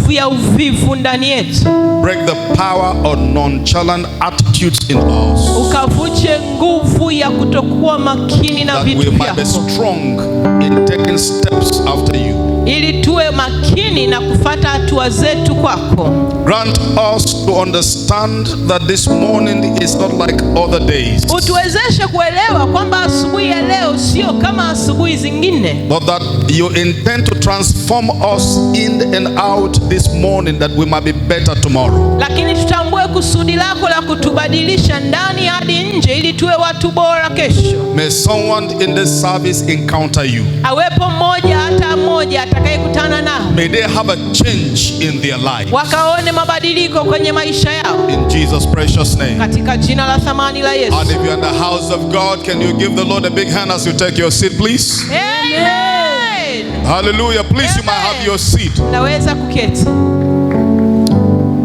nguvu ya uvivu ndani yetu, Break the power of nonchalant attitudes in us. Ukavunje nguvu ya kutokuwa makini na That we vitu might be vyako, strong in taking steps after you. Ili tuwe makini na kufata hatua zetu kwako. Grant us to understand that this morning is not like other days, Utuwezeshe kuelewa kwamba asubuhi ya leo sio kama asubuhi zingine, but that you intend to transform us in and out this morning that we might be better tomorrow. Lakini tutambue kusudi lako la kutubadilisha ndani hadi nje ili tuwe watu bora kesho. May someone in this service encounter you. Awepo mmoja hata mmoja atakayekutana nao, May they have a change in their life. Wakaone mabadiliko kwenye maisha yao, In Jesus' precious name. Katika jina la thamani la Yesu. And if you're in the house of God, can you give the Lord a big hand as you take your seat, please? Amen. Hallelujah. Please, you might have your seat. Naweza kuketi.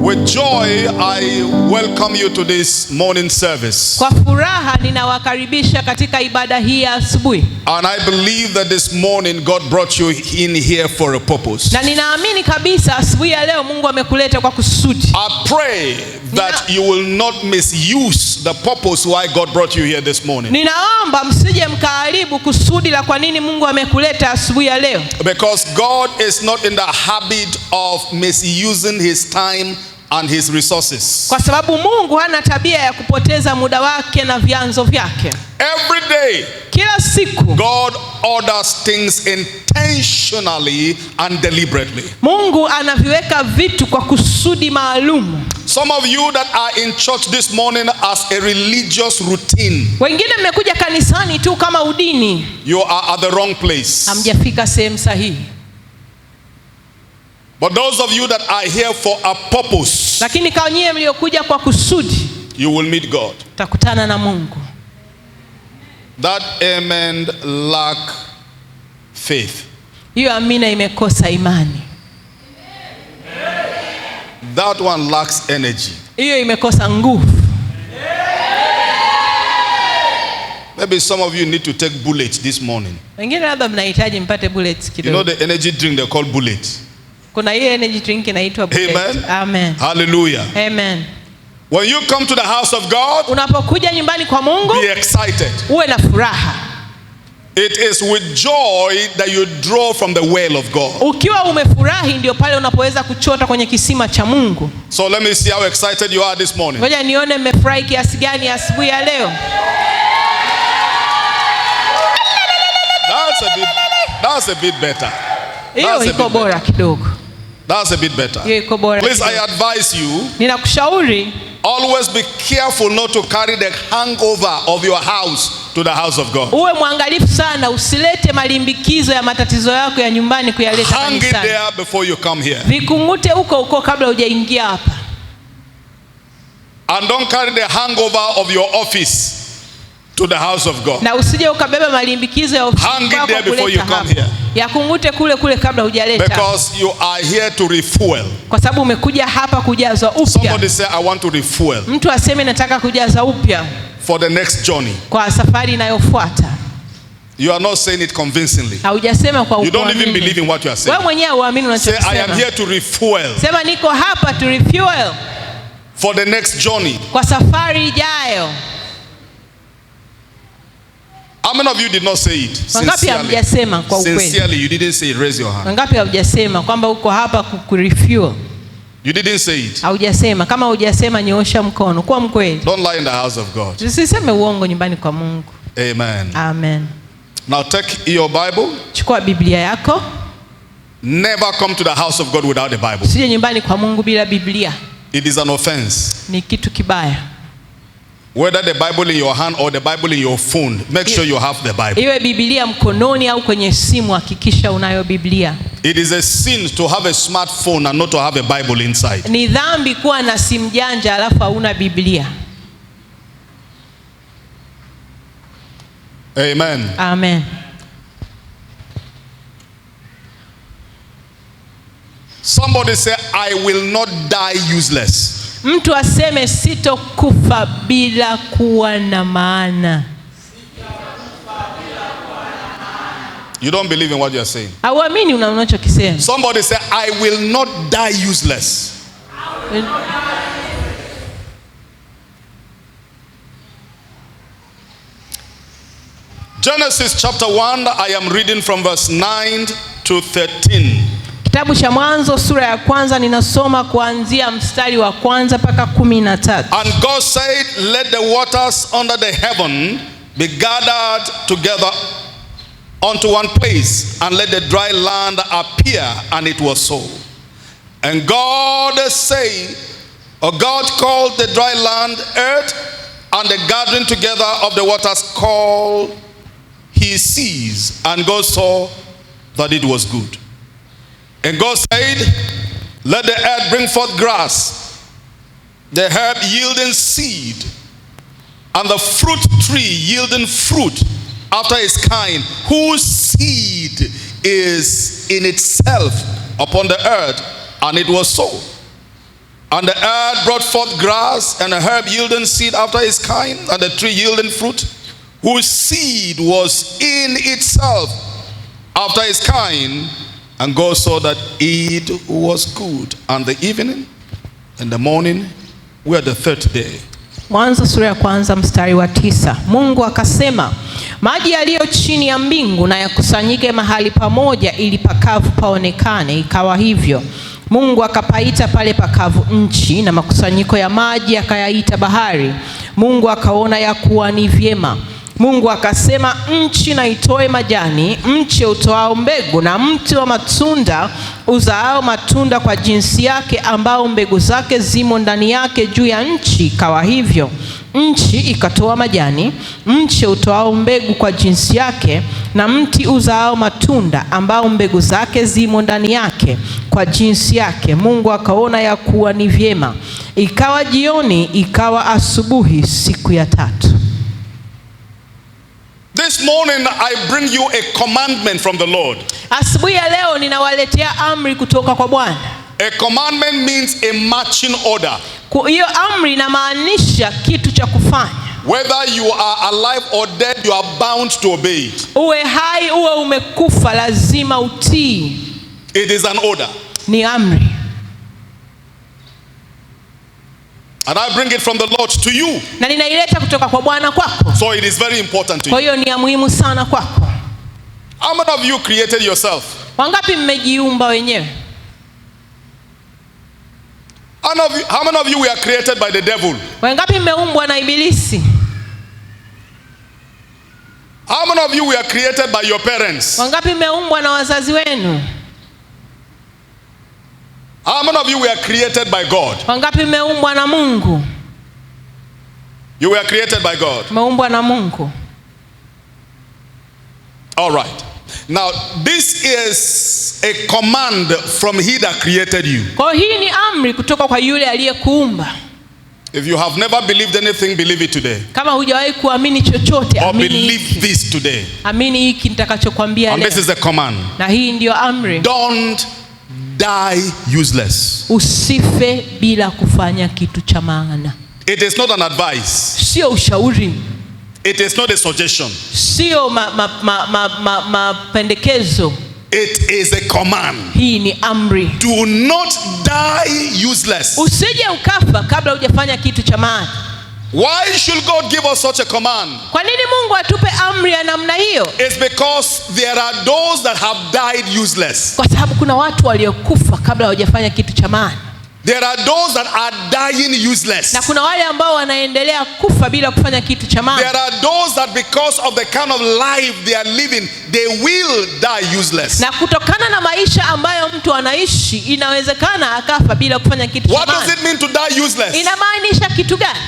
With joy, I welcome you to this morning service. Kwa furaha ninawakaribisha katika ibada hii ya asubuhi. And I believe that this morning God brought you in here for a purpose. Na ninaamini kabisa asubuhi ya leo Mungu amekuleta kwa kusudi. I pray that you will not misuse the purpose why God brought you here this morning. Ninaomba msije mkaharibu kusudi la kwa nini Mungu amekuleta asubuhi ya leo. Because God is not in the habit of misusing his time and his resources. Kwa sababu Mungu hana tabia ya kupoteza muda wake na vyanzo vyake. Every day, Kila siku God orders things intentionally and deliberately. Mungu anaviweka vitu kwa kusudi maalum. Some of you that are in church this morning as a religious routine, Wengine mmekuja kanisani tu kama udini, you are at the wrong place. Hamjafika sehemu sahihi. But those of you that are here for a purpose, Lakini kwa nyie mliokuja kwa kusudi, you will meet God. mtakutana na Mungu. That amen lack faith. Hiyo amina imekosa imani. That one lacks energy. Hiyo imekosa nguvu. Maybe some of you need to take bullets this morning. Wengine labda mnahitaji mpate bullets You know kidogo. the energy drink they call bullet. Kuna hiyo energy drink inaitwa bullet. Amen. Amen. Hallelujah. Amen. When you come to the house of God, Unapokuja nyumbani kwa Mungu, be excited. Uwe na furaha. It is with joy that you draw from the well of God. Ukiwa umefurahi ndio pale unapoweza kuchota kwenye kisima cha Mungu. So let me see how excited you are this morning. Ngoja nione mmefurahi kiasi gani asubuhi ya leo. That's a bit better. Hiyo That's a iko bit bora better. Kidogo. That's a bit better. Hiyo iko bora Please, I kidogo. advise you, Ninakushauri, always be careful not to carry the hangover of your house to the house of God. Uwe mwangalifu sana usilete malimbikizo ya matatizo yako ya nyumbani kuyaleta Hang it kanisani. there before you come here. Vikungute huko huko kabla hujaingia hapa. And don't carry the hangover of your office to the house of God. Na usije ukabeba malimbikizo ya ofisi Hang it kwako there before kuleta you come hapa. here. Yakungute kule kule kabla hujaleta. Because you are here to refuel. Kwa sababu umekuja hapa kujazwa upya. Somebody say, "I want to refuel Mtu aseme nataka kujaza upya for the next journey." kwa safari inayofuata. You are not saying it convincingly. Haujasema kwa You don't even kuamini. believe in what you are saying. Wewe mwenyewe huamini Say, "I am unachokisema. here to refuel Sema niko hapa to refuel for the next journey." kwa safari ijayo. How many of you did not say it? Wangapi Sincerely. hamjasema kwa ukweli? Sincerely, you didn't say it. Raise your hand. Wangapi haujasema kwamba uko hapa kurefuel? You didn't say it. Haujasema. Kama hujasema nyoosha mkono. Kuwa mkweli. Don't lie in the house of God. Usiseme uongo nyumbani kwa Mungu. Amen. Amen. Now take your Bible. Chukua Biblia yako. Never come to the house of God without a Bible. Usije nyumbani kwa Mungu bila Biblia. It is an offense. Ni kitu kibaya. Whether the Bible in your hand or the Bible in your phone, make sure you have the Bible. Iwe Biblia mkononi au kwenye simu, hakikisha unayo Biblia. It is a sin to have a smartphone and not to have a Bible inside. Ni dhambi kuwa na simu janja alafu hauna Biblia. Amen. Amen. Somebody say, "I will not die useless." Mtu aseme sitokufa bila kuwa na maana. You don't believe in what you are saying. Hauamini unachokisema. Somebody say, "I will not die useless." Genesis chapter 1, I am reading from verse 9 to 13. Kitabu cha Mwanzo sura ya kwanza, ninasoma kuanzia mstari wa kwanza mpaka 13. And God said, "Let the waters under the heaven be gathered together unto one place, and let the dry land appear." And it was so. And God said, or God called the dry land earth, and the gathering together of the waters called he seas. And God saw that it was good. And God said, "Let the earth bring forth grass, the herb yielding seed, and the fruit tree yielding fruit after its kind, whose seed is in itself upon the earth." And it was so. And the earth brought forth grass, and the herb yielding seed after its kind, and the tree yielding fruit, whose seed was in itself after its kind. And God saw that it was good. And the evening and the morning were the third day. Mwanzo sura ya kwanza mstari wa 9. Mungu akasema, maji yaliyo chini ya mbingu na yakusanyike mahali pamoja, ili pakavu paonekane. Ikawa hivyo. Mungu akapaita pale pakavu nchi, na makusanyiko ya maji akayaita bahari. Mungu akaona ya kuwa ni vyema. Mungu akasema, nchi na itoe majani, mche utoao mbegu, na mti wa matunda uzaao matunda kwa jinsi yake, ambao mbegu zake zimo ndani yake juu ya nchi. Ikawa hivyo. Nchi ikatoa majani, mche utoao mbegu kwa jinsi yake, na mti uzaao matunda, ambao mbegu zake zimo ndani yake kwa jinsi yake. Mungu akaona ya kuwa ni vyema. Ikawa jioni, ikawa asubuhi, siku ya tatu. This morning I bring you a commandment from the Lord. Asubuhi ya leo ninawaletea amri kutoka kwa Bwana. A commandment means a marching order. Hiyo amri inamaanisha kitu cha kufanya. Whether you are alive or dead, you are bound to obey it. Uwe hai uwe umekufa, lazima utii. It is an order. Ni amri. And I bring it from the Lord to you. Na ninaileta kutoka kwa Bwana kwako. So it is very important to Kwa you. hiyo ni ya muhimu sana kwako. How many of you created yourself? Wangapi mmejiumba wenyewe? How many of you were created by the devil? Wangapi mmeumbwa na Ibilisi? How many of you were created by your parents? Wangapi mmeumbwa na wazazi wenu? How many of you were created by God? Wangapi mmeumbwa na Mungu? You were created by God. Mmeumbwa na Mungu. All right. Now, this is a command from he that created you. Kwa hiyo hii ni amri kutoka kwa yule aliyekuumba. If you have never believed anything, believe it today. Kama hujawahi kuamini chochote, Or amini believe hiki. this today. Amini hiki nitakachokwambia And this leo. is the command. Na hii ndiyo amri. Don't die useless. Usife bila kufanya kitu cha maana. It is not an advice. Sio ushauri, It is not a suggestion. sio mapendekezo. It is a command. Hii ni amri. Do not die useless. Usije ukafa kabla hujafanya kitu cha maana. Why should God give us such a command? Kwa nini Mungu atupe amri ya namna hiyo? It's because there are those that have died useless. Kwa sababu kuna watu waliokufa kabla hawajafanya kitu cha maana, There are those that are dying useless. na kuna wale ambao wanaendelea kufa bila kufanya kitu cha maana. There are those that because of the kind of life they are living, they will die useless. Na kutokana na maisha ambayo mtu anaishi, inawezekana akafa bila kufanya kitu cha What does maana. it mean to die useless? Inamaanisha kitu gani?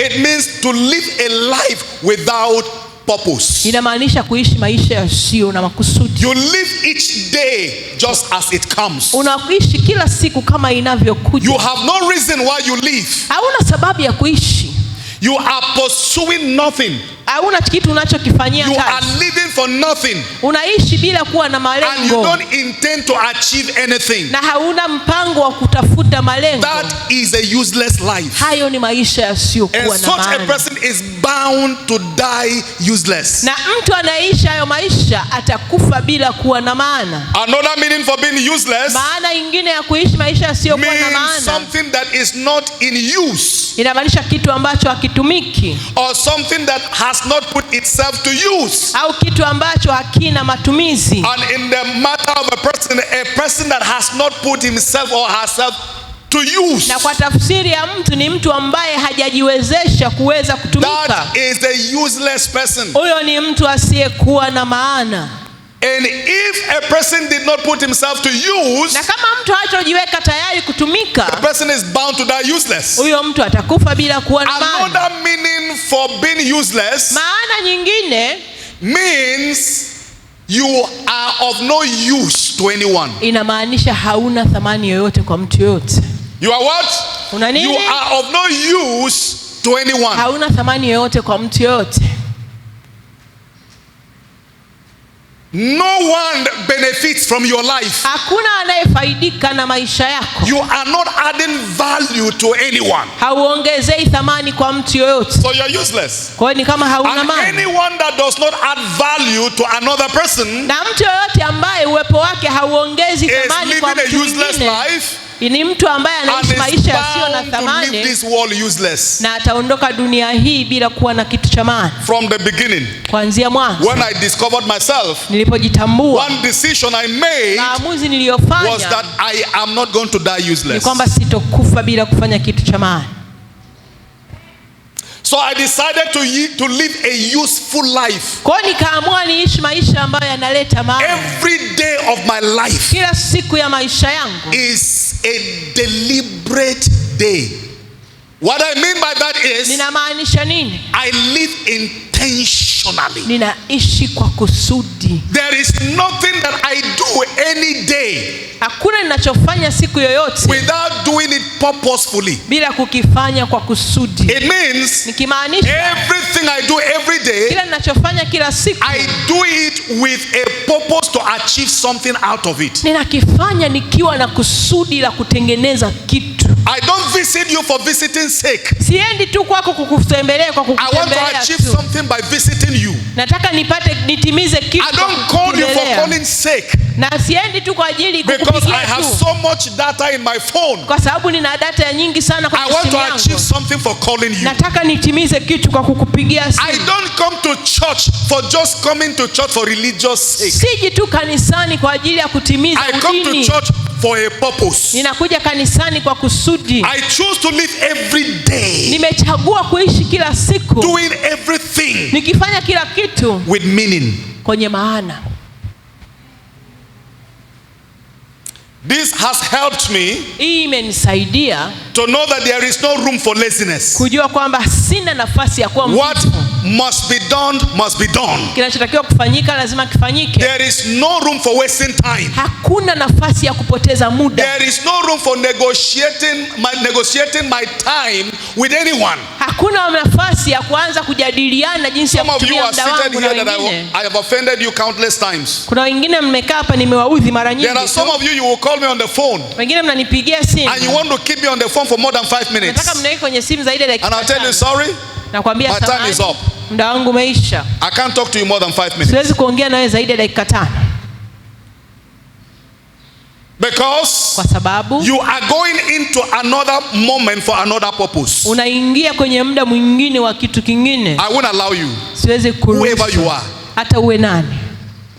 It means to live a life without purpose. Inamaanisha kuishi maisha yasiyo na makusudi. You live each day just as it comes. Unaishi kila siku kama inavyokuja. You have no reason why you live. Hauna sababu ya kuishi. You are pursuing nothing. Hauna kitu unachokifanyia You are kazi. Living for nothing. Unaishi bila kuwa na And you malengo don't intend to achieve anything. Na hauna mpango wa kutafuta malengo. That is a useless life. Hayo ni maisha And yasiyokuwa na such a maana. Person is bound to die useless. Na mtu anaishi hayo maisha atakufa bila kuwa na maana. Another meaning for being useless Maana ingine ya kuishi maisha yasiyokuwa na means maana something that is not in use inamaanisha kitu ambacho hakitumiki or something that has not put itself to use. Au kitu ambacho hakina matumizi. And in the matter of a person that has not put himself or herself to use. Na kwa tafsiri ya mtu ni mtu ambaye hajajiwezesha kuweza kutumika. That is a useless person. Huyo ni mtu asiyekuwa na maana. And if a person did not put himself to use, Na kama mtu hatojiweka tayari kutumika, the person is bound to die useless. Huyo mtu atakufa bila kuwa na maana. Another meaning for being useless Maana nyingine means you are of no use to anyone. Inamaanisha hauna thamani yoyote kwa mtu yoyote. You are what? Una nini? You are of no use to anyone. Hauna thamani yoyote kwa mtu yoyote. No one benefits from your life. Hakuna anayefaidika na maisha yako. You are not adding value to anyone. Hauongezei thamani kwa mtu yoyote. So you're useless. Kwa hiyo ni kama hauna And maana. anyone that does not add value to another person Na mtu yoyote ambaye uwepo wake hauongezi is thamani kwa living a mtu useless mwingine life ni mtu ambaye and anaishi is maisha yasiyo na bound to leave thamani this world useless. Na ataondoka dunia hii bila kuwa na kitu cha maana. From the beginning, Kuanzia mwanzo when I discovered myself, nilipojitambua, one decision I made maamuzi was niliyofanya that I am not going to die ni useless. Kwamba sitokufa bila kufanya kitu cha maana. So I decided to live a useful life. Kwa hiyo nikaamua niishi maisha ambayo yanaleta maana. Every day of my life Kila siku ya maisha yangu is a deliberate day. What I mean by that is ninamaanisha nini? I live intentionally. Ninaishi kwa kusudi. There is nothing that I do any day Hakuna ninachofanya siku yoyote without doing it purposefully. Bila kukifanya kwa kusudi. It means Nikimaanisha everything I do every day, kila ninachofanya kila siku I do it with a purpose to achieve something out of it. Ninakifanya nikiwa na kusudi la kutengeneza kitu. I don't visit you for visiting sake. Siendi tu kwako kukutembelea kwa I want to kukutembelea achieve tu. Something by visiting you. Nataka nipate nitimize kitu I kwa don't call you for kukutembelea. calling sake Na siendi tu kwa ajili because kukupigia I have tu. So much data in my phone. Kwa sababu nina data nyingi sana I kwenye want simu to yangu. achieve something for calling you. Nataka nitimize kitu kwa kukupigia I simu. don't come to church for just coming to church for religious sake. Siji tu kanisani kwa ajili ya kutimiza I come to udini. Church for a purpose. Ninakuja kanisani kwa kusudi. I choose to live every day Nimechagua kuishi kila siku doing everything nikifanya kila kitu with meaning. Kwenye maana. This has helped me Hii imenisaidia to know that there is no room for laziness. Kujua kwamba sina nafasi ya kuwa What mvivu. Must be done must be done. Kinachotakiwa kufanyika lazima kifanyike. There is no room for wasting time. Hakuna nafasi ya kupoteza muda. There is no room for negotiating my time with anyone. Hakuna nafasi ya kuanza kujadiliana jinsi ya Some of you kutumia are muda seated wangu na here that wengine. I have offended you countless times. Kuna wengine mmekaa hapa nimewaudhi mara nyingi. There are some of you, you will call me on the phone Wengine mnanipigia simu. And you want to keep me on the phone for more than 5 minutes. Nataka mniweke kwenye simu zaidi ya dakika And I'll tell you, tano. sorry, Nakwambia my time is samahani. up. Muda wangu umeisha. I can't talk to you more than 5 minutes. Siwezi kuongea nawe zaidi ya dakika tano. Because Kwa sababu you are going into another moment for another purpose. Unaingia kwenye muda mwingine wa kitu kingine. I won't allow you, Siwezi whoever kuruhusu. you are. Hata uwe nani.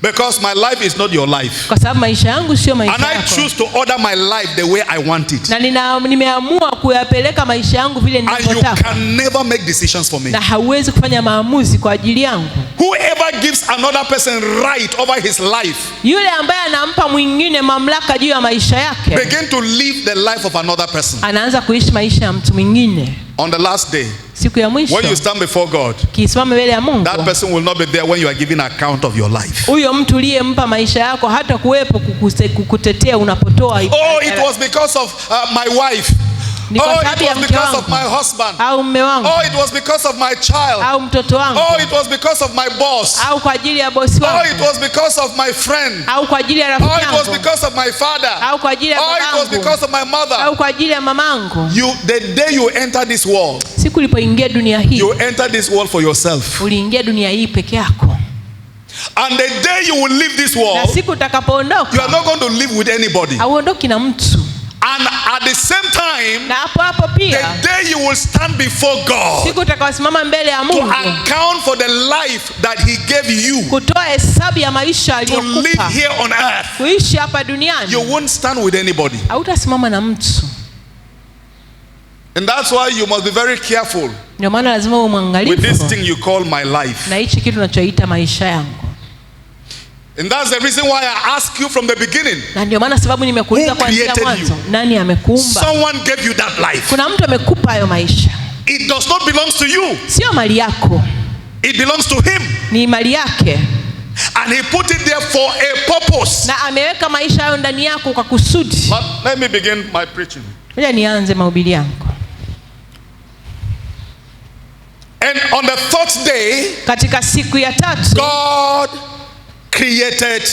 Because my life is not your life. Kwa sababu maisha yangu sio maisha And I yako. choose to order my life the way I want it. Na nina, nimeamua kuyapeleka maisha yangu vile And you ninavyotaka. Can never make decisions for me. Na hauwezi kufanya maamuzi kwa ajili yangu. Whoever gives another person right over his life Yule ambaye anampa mwingine mamlaka juu ya maisha yake begin to live the life of another person. Anaanza kuishi maisha ya mtu mwingine. On the last day, Siku ya mwisho when you stand before God, kisimama mbele ya Mungu, that person will not be there when you are giving account of your life. Huyo mtu uliyempa maisha yako hata kuwepo kukutetea unapotoa. Oh, it was because of my wife. Ni kwa Oh, it sababu ya was mke because of wangu. my husband. Au mme wangu, Oh, it was because of my child. au mtoto wangu, Oh, it was because of my boss. au kwa ajili ya bosi Oh, it wangu, was because of my friend. au kwa ajili ya Oh, rafiki it was yangu, because of my father. au kwa ajili ya Oh, it was babangu, because of my mother. au kwa ajili ya mamangu. You, the day you enter this world, Siku ulipoingia dunia hii, you enter this world for yourself. uliingia dunia hii peke yako, And the day you will leave this na world, siku you are utakapoondoka not going to live with anybody. hauondoki na mtu. And at the same time, Na hapo hapo the pia, day you will stand before God siku utakaosimama mbele ya to Mungu account for the life that He gave you kutoa hesabu ya maisha to live aliyokupa here on earth, kuishi hapa you duniani, won't stand with anybody. hautasimama na mtu. And that's why you must be very careful Ndio maana lazima uwe with this mwangalifu thing you call my life. na hichi kitu tunachoita maisha yangu, And that's the reason why I ask you from the beginning. na ndio maana sababu nimekuuliza Who kuanzia created mwanzo, nani amekuumba? Someone gave you that life. Kuna mtu amekupa hayo maisha, It does not belong to you. sio mali yako, It belongs to him. ni mali yake, And he put it there for a purpose. na ameweka maisha hayo ndani yako kwa kusudi. But let me begin my preaching. Ngoja nianze mahubiri yangu. And on the third day, Katika siku ya tatu God created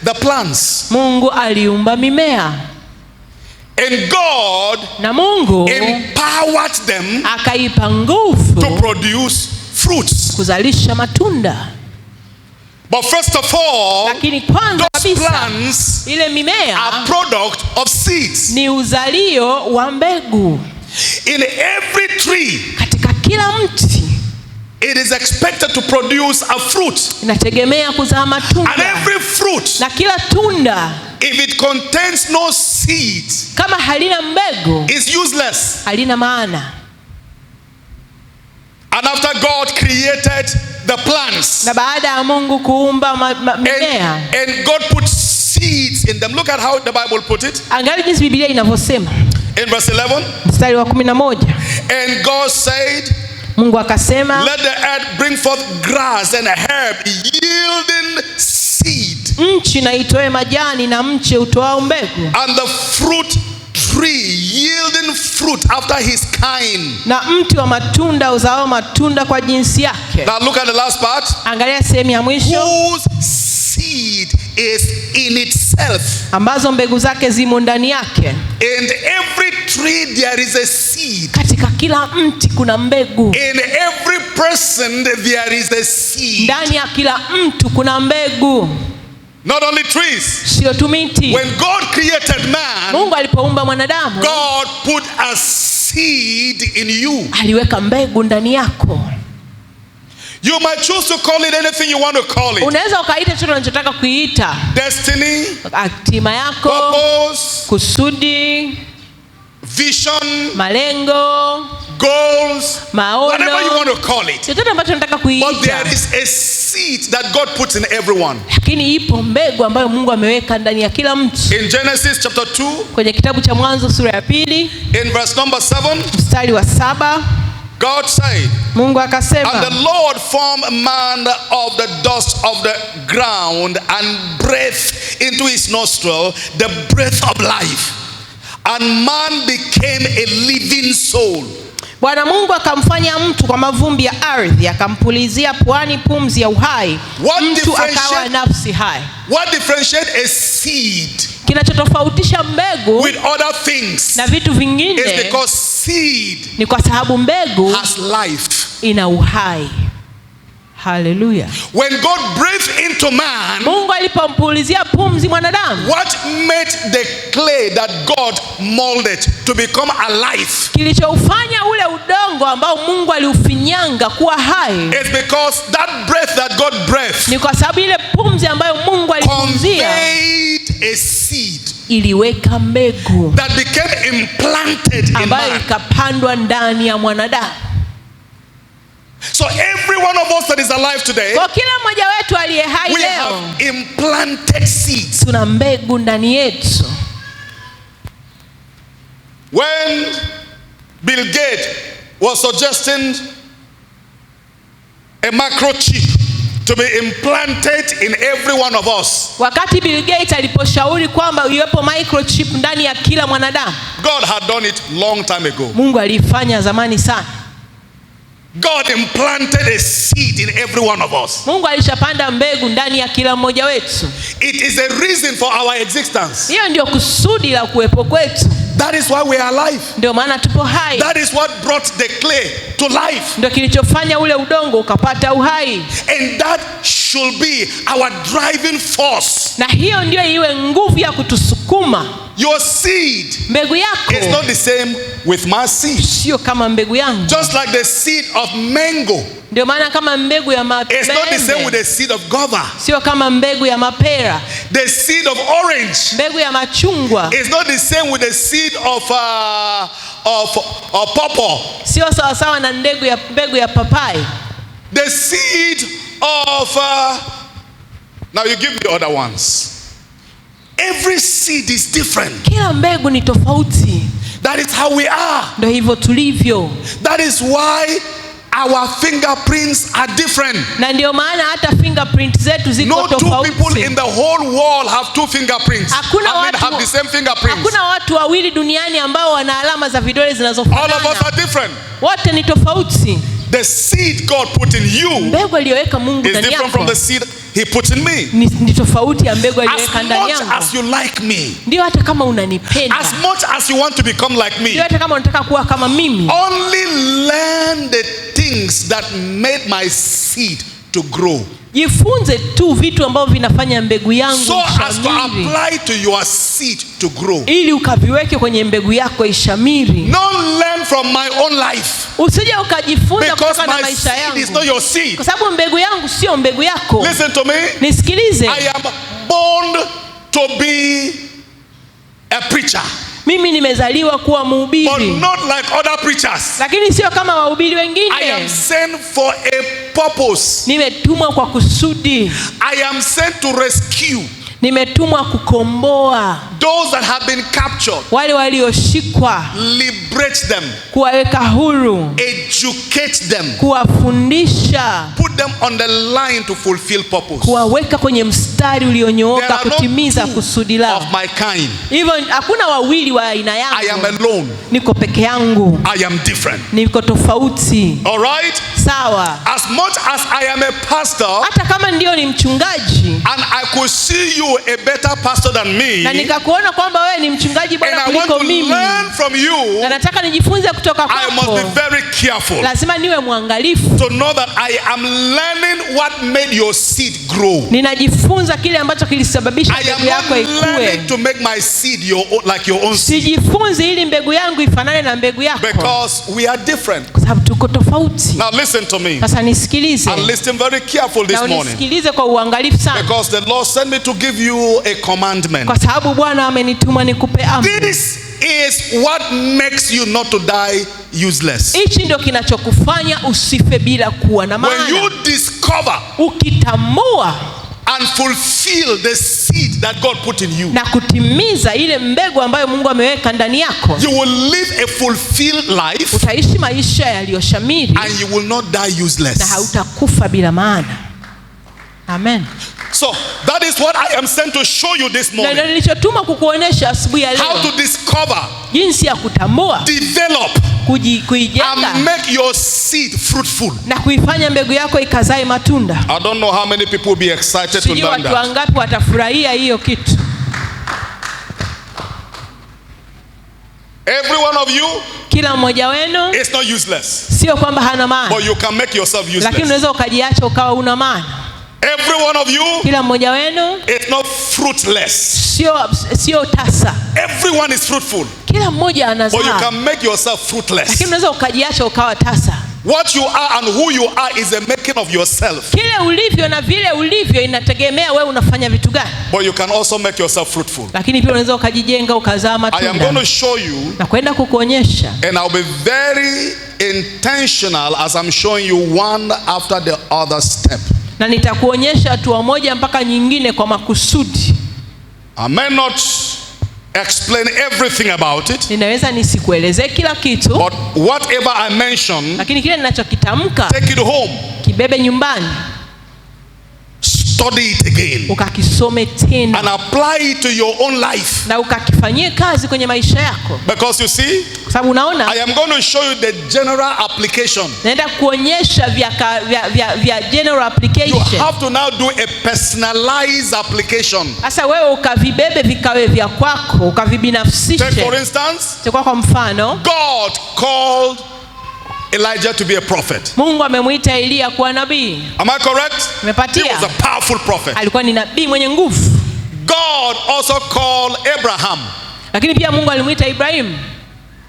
the plants. Mungu aliumba mimea And God na Mungu empowered them akaipa to nguvu produce fruits. kuzalisha matunda. But first of all, Lakini kwanza those kabisa plants ile mimea are product of seeds. ni uzalio wa mbegu. In every tree, Katika kila mti it is expected to produce a fruit. inategemea kuzaa And matunda, every fruit, na kila tunda if it contains no seeds, kama halina mbegu is useless. halina maana. And after God created the plants, Na baada ya Mungu kuumba mimea, and God put seeds in them. Look at how the Bible put it angalia jinsi Biblia inavyosema in verse 11. mstari wa 11, And God said, Mungu akasema, Let the earth bring forth grass and herb yielding seed, nchi na itoe majani na mche utoao mbegu, and the fruit tree yielding fruit after his kind. na mti wa matunda uzaao matunda kwa jinsi yake. Now look at the last part. Angalia sehemu ya mwisho, Whose seed is in itself. ambazo mbegu zake zimo ndani yake. In every tree there is a seed. Katika kila mti kuna mbegu, In every person there is a seed. ndani ya kila mtu kuna mbegu, Not only trees. sio tu miti. When God created man, Mungu alipoumba mwanadamu God put a seed in you. aliweka mbegu ndani yako. You might choose to call it anything you want to call it. Unaweza ukaita chochote unachotaka kuiita, Destiny, hatima yako, purpose, kusudi, vision, malengo, goals, whatever you maono, want to call it. chochote ambacho unataka But kuiita, there is a seed that God puts in everyone. lakini ipo mbegu ambayo Mungu ameweka ndani ya kila mtu. In Genesis chapter 2, Kwenye kitabu cha Mwanzo sura ya 2 in verse number 7, mstari wa 7, God said, Mungu And the akasema, Lord formed man of the dust of the ground and breathed into his nostril the breath of life. And man became a living soul. Bwana Mungu akamfanya mtu kwa mavumbi ya ardhi, akampulizia puani pumzi ya uhai, What mtu akawa nafsi hai. What differentiates a seed Kinachotofautisha mbegu with other things na vitu is vingine because seed ni kwa sababu mbegu has life. ina uhai. Haleluya! When God breathed into man, Mungu alipompulizia pumzi mwanadamu, what made the clay that God molded to become alive kilichoufanya ule udongo ambao Mungu aliufinyanga kuwa hai is because that breath that God breathed ni kwa sababu ile pumzi ambayo Mungu alipumzia conveyed a seed iliweka mbegu that became implanted in ambayo man. ikapandwa ndani ya mwanadamu. So every one of us that is alive today, Kwa kila mmoja wetu aliye hai we leo have implanted seeds. tuna mbegu ndani yetu. When Bill Gates was suggesting a microchip to be implanted in every one of us, Wakati Bill Gates aliposhauri kwamba iwepo microchip ndani ya kila mwanadamu, God had done it long time ago. Mungu aliifanya zamani sana. God implanted a seed in every one of us. Mungu alishapanda mbegu ndani ya kila mmoja wetu. It is a reason for our existence. Hiyo ndio kusudi la kuwepo kwetu, That is why we are alive. ndio maana tupo hai, That is what brought the clay to life. ndio kilichofanya ule udongo ukapata uhai, And that should be our driving force. Na hiyo ndio iwe nguvu ya kutusukuma. Your seed Mbegu is yako not the same with my seed. Sio kama mbegu yangu. Just like the seed of mango Ndio maana kama mbegu ya is not the same with maembe the seed of guava. Sio kama mbegu ya mapera. The seed of orange Mbegu ya machungwa is not the same with the seed of pawpaw. Sio sawasawa na mbegu ya papai. The seed of now you give the other ones. Every seed is different. Kila mbegu ni tofauti. That is how we are. Ndio hivyo tulivyo. That is why our fingerprints are different. Na ndio maana hata fingerprint zetu ziko No two people in tofauti. The whole world have two fingerprints. Hakuna I mean, watu, have the same fingerprints. Hakuna watu wawili duniani ambao wana alama za vidole All of us zinazofanana. Are different. Wote ni tofauti. The seed God put in you Mbegu aliyoweka Mungu is ndani different from yako the seed he put in me. ni tofauti ya mbegu As aliyoweka ndani much yangu. as you like me, Ndio hata kama unanipenda, as much as you want to become like me, ndio hata kama unataka kuwa kama mimi, only learn the things that made my seed to grow, jifunze tu vitu ambavyo vinafanya mbegu yangu so as to ishamiri, apply to your seed to grow. Ili ukaviweke kwenye mbegu yako ishamiri. Don't learn from my own life, Usije ukajifunza because kutoka na my maisha seed is yangu, not your seed. Kwa sababu mbegu yangu sio mbegu yako. Listen to me. Nisikilize, I am born to be a preacher, mimi nimezaliwa kuwa but mhubiri, not like other preachers. Lakini sio kama wahubiri I am wengine. Sent for a purpose. Nimetumwa kwa kusudi, I am sent to rescue nimetumwa kukomboa those that have been captured, wale walioshikwa, liberate them, kuwaweka huru, educate them, kuwafundisha, put them on the line to fulfill purpose. Kuwaweka kwenye mstari There ulionyooka are not kutimiza two kusudi lao. of my kind. Hivyo hakuna wawili wa aina I am yangu. Alone. Niko peke yangu, I am different. Niko tofauti. All right? Sawa. As much as I am a pastor Hata kama ndio ni mchungaji and I could see you a better pastor than me, na nikakuona kwamba wewe ni mchungaji and bora I want kuliko to mimi learn from you, na nataka nijifunze kutoka I must be kwako, very careful lazima niwe mwangalifu. To know that I am learning what made your seed grow. Ninajifunza kile ambacho kilisababisha I am mbegu yako not learning ikue. To make my seed your own, like your own seed, Sijifunzi ili mbegu yangu ifanane na mbegu yako, because we are different. Kwa sababu tuko tofauti. Now listen to me Sasa nisikilize and listen very careful this na morning, unisikilize kwa uangalifu sana, because the Lord sent me to give you a commandment. Kwa sababu Bwana amenituma nikupe amri. This is what makes you not to die useless. Hichi ndio kinachokufanya usife bila kuwa na When maana. You discover Ukitambua and fulfill the seed that God put in you, na kutimiza ile mbegu ambayo Mungu ameweka ndani yako, you will live a fulfilled life utaishi maisha yaliyoshamiri and you will not die useless. Na hautakufa bila maana. Amen. So that is what I am sent to show you this Na ndio morning. nilichotuma kukuonesha asubuhi ya How leo, to discover, jinsi ya kutambua, develop, kuijenga and make your seed fruitful. Na kuifanya mbegu yako ikazae matunda. I don't know how many people will be excited to Sijui learn watu that. wangapi watafurahia hiyo kitu. Every one of you Kila mmoja wenu is not useless, sio kwamba hana maana, but you can make yourself lakini useless. unaweza ukajiacha ukawa una maana. Every one of you Kila mmoja wenu is not fruitless. Sio tasa. Everyone is fruitful, Kila mmoja but you anazaa, can make yourself fruitless. Lakini unaweza ukajiacha ukawa tasa. What you are and who you are is the making of yourself. Kile ulivyo na vile ulivyo inategemea wewe unafanya vitu gani, But you can also make yourself fruitful. Lakini pia unaweza ukajijenga ukazaa I am matunda. going to show you, Na kwenda kukuonyesha, and I'll be very intentional as I'm showing you one after the other step. Na nitakuonyesha hatua moja mpaka nyingine kwa makusudi. I may not explain everything about it, Ninaweza nisikuelezee kila kitu, but whatever I mention, lakini kile ninachokitamka take it home. Kibebe nyumbani. Study it again Ukakisome tena and apply it to your own life. Na ukakifanyie kazi kwenye maisha yako. Because you see, Kwa sababu unaona, I am going to show you the general application. Naenda kuonyesha vya general You application. have to now do a personalized application. Sasa wewe ukavibebe vikawe vya kwako, Take for ukavibinafsishe. instance, Kwa mfano, God called Elijah to be a prophet. Mungu amemwita Eliya kuwa nabii. Am I correct? He Nimepatia. was a powerful prophet. Alikuwa ni nabii mwenye nguvu. God also called Abraham, Lakini pia Mungu alimwita Ibrahimu,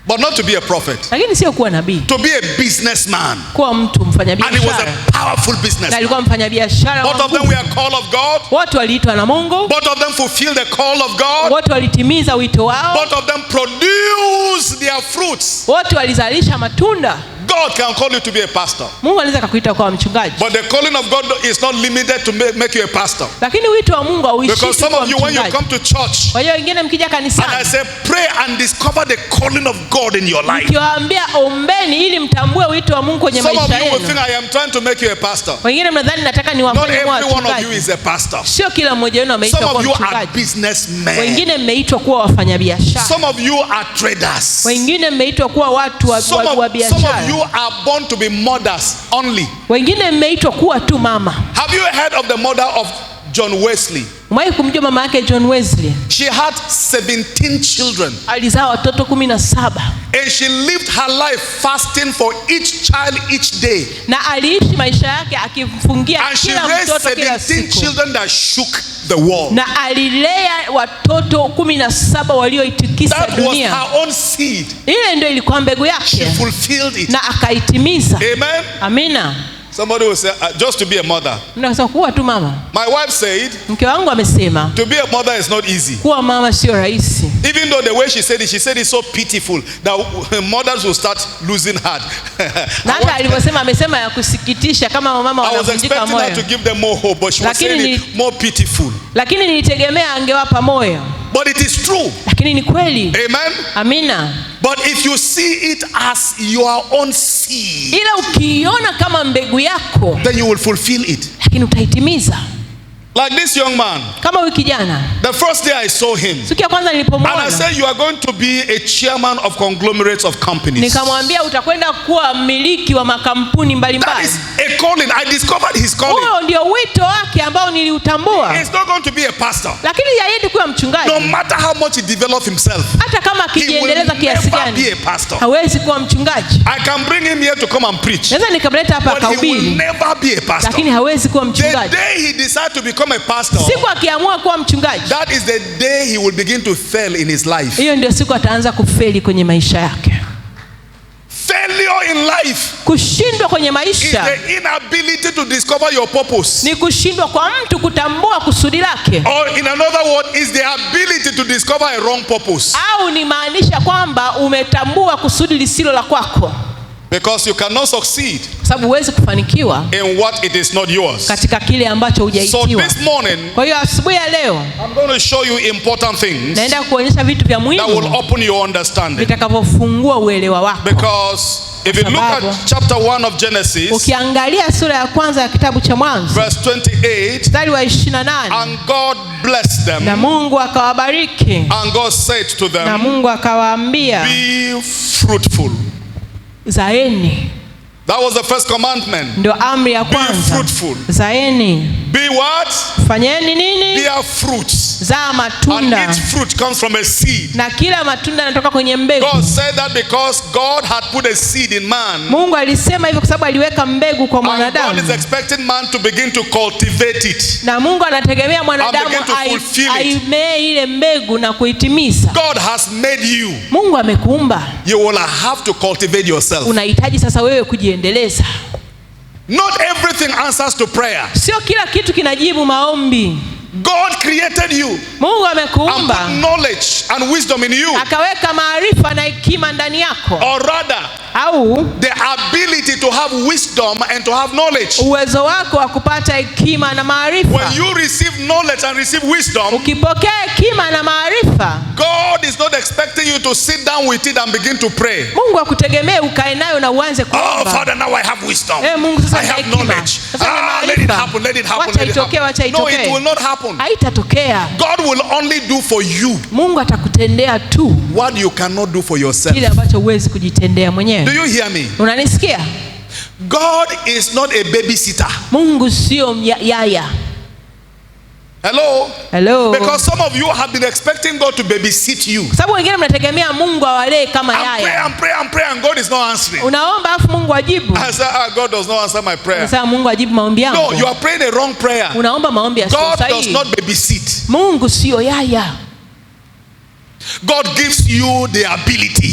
but not to be a prophet, lakini sio kuwa nabii, to be a businessman. Kuwa mtu And he was mfanyabiashara. a powerful Na businessman. alikuwa mfanyabiashara Both wa of them nguvu. were called of God. Wote waliitwa na Mungu, Both of them fulfilled the call of God. Wote walitimiza wito wao, Both of them produced their fruits. Wote walizalisha matunda. God can call you to be a pastor. Mungu anaweza akakuita kuwa mchungaji. But the calling of God is not limited to make you a pastor. Lakini wito wa Mungu hauishii Because tu some kuwa of you, when you mchungaji. come to church, Kwa hiyo wengine mkija and I kanisani, say, pray and discover the calling of God in your life. Nikiwaambia ombeni ili mtambue wito wa Mungu kwenye Some of maisha you will yenu. think I am trying to make you a pastor. Wengine mnadhani nataka Not niwafanye kuwa every one of you wachungaji. is a pastor. Sio kila mmoja wenu ameitwa Some kuwa of you are mchungaji. businessmen. Wengine mmeitwa kuwa wafanyabiashara. Some of you are traders. Wengine mmeitwa kuwa watu Some wa of, some of biashara. you are born to be mothers only. Wengine mmeitwa kuwa tu mama. Have you heard of the mother of John Wesley? Umewahi kumjua mama yake John Wesley? She had 17 children. Alizaa watoto 17. And she lived her life fasting for each child each day. Na aliishi maisha yake akimfungia And she kila raised mtoto kila 17 siku. children that shook the world. Na alilea watoto 17 walioitikisa That was dunia. her own seed. Ile ndio ilikuwa mbegu She yake. fulfilled it. Na akaitimiza. Amen. Amina. Somebody will say, just to be a mother. Mnasema kuwa tu mama. My wife said, Mke wangu amesema to be a mother is not easy. kuwa mama sio rahisi. Even though the way she said it, she said it's so pitiful that mothers will start losing heart. Na hata alivyosema amesema ya kusikitisha kama mama I was wanavunjika expecting her moyo. to give them more hope, but she was Lakini saying it more pitiful. Lakini nilitegemea angewapa moyo. But it is true. Lakini ni kweli. Amen. Amina. But if you see it as your own seed, Ila ukiiona kama mbegu yako, then you will fulfill it. Lakini utaitimiza. Like this young man, Kama huyu kijana. The first day I saw him, Siku ya kwanza and I nilipomwona, said, you are going to be a chairman of conglomerates of companies. Nikamwambia utakwenda kuwa mmiliki wa makampuni That mbalimbali. is a calling. I discovered his calling. Huo ndio wito wake ambao niliutambua. He's not going to be a pastor. Lakini haendi kuwa mchungaji. No matter how much he develops himself, Hata kama he will akijiendeleza kiasi never gani, be a pastor. hawezi kuwa mchungaji. I can bring him here to come and preach, Naweza nikamleta hapa but he will akahubiri, never be a pastor. lakini hawezi kuwa The mchungaji. day he decides to become a pastor, Siku akiamua kuwa mchungaji, that is the day he will begin to fail in his life. hiyo ndio siku ataanza kufeli kwenye maisha yake. Failure in life Kushindwa kwenye is maisha the inability to discover your purpose. ni kushindwa kwa mtu kutambua kusudi lake. Or in another word, is the ability to discover a wrong purpose. Au ni maanisha kwamba umetambua kusudi lisilo la kwako. Because you cannot succeed Kwa sababu huwezi kufanikiwa in what it is not yours. katika kile ambacho So hujaitiwa. this morning, Kwa hiyo asubuhi ya leo I'm going to show you important things naenda kuonyesha vitu vya that will muhimu open your understanding. vitakavyofungua uelewa wako. Because if you look at chapter 1 of Genesis, Ukiangalia sura ya kwanza ya kitabu cha Mwanzo verse 28, mstari wa 28, and God blessed them, na Mungu akawabariki, and God said to na them, Mungu akawaambia, be fruitful. Zaeni. That was the first commandment. Ndio amri ya Be kwanza. fruitful. Zaeni. Be what? Fanyeni nini? Bear fruits. Zaa And matunda. each fruit comes from a seed. Na kila matunda yanatoka kwenye mbegu. God said that because God had put a seed in man. Mungu alisema hivyo kwa sababu aliweka mbegu kwa And God mwanadamu. is expecting man to begin to cultivate it. Na Mungu anategemea mwanadamu And begin to fulfill it. aimee ile mbegu na kuitimiza. God has made you. Mungu amekuumba. You will have to cultivate yourself. Unahitaji sasa wewe kujiendeleza. Not everything answers to prayer. Sio kila kitu kinajibu maombi. God created you Mungu and amekuumba put knowledge and wisdom in you. akaweka maarifa na hekima ndani yako. Or rather, Au The ability to have wisdom and to have knowledge. Uwezo wako wa kupata hekima na maarifa. When you receive knowledge and receive wisdom, Ukipokea hekima na maarifa, God is not expecting you to sit down with it and begin to pray. Mungu hakutegemee ukae nayo na uanze Oh, kuomba. Father, now I have wisdom. Eh, Mungu, sasa I nina have hekima. knowledge. Sasa nina Ah, let it maarifa. happen, let it happen, Wacha let it itokee, wacha happen. No, it itokee. will not happen. Haitatokea. God will only do for you Mungu atakutendea tu what you cannot do for yourself. kile ambacho huwezi kujitendea Do mwenyewe. you hear me? Unanisikia? God is not a babysitter. Mungu sio yaya. Hello? Hello. Because some of you have been expecting God to babysit you. Kwa sababu wengine mnategemea Mungu awalee kama And pray yaya. and pray and pray, and God is not answering. Unaomba afu Mungu ajibu. I say, ah, God does not answer my prayer. Sasa Mungu ajibu maombi No, yangu. you are praying a wrong prayer. Unaomba maombi yasiyo God does sahihi. not babysit. Mungu sio yaya. God gives you the ability.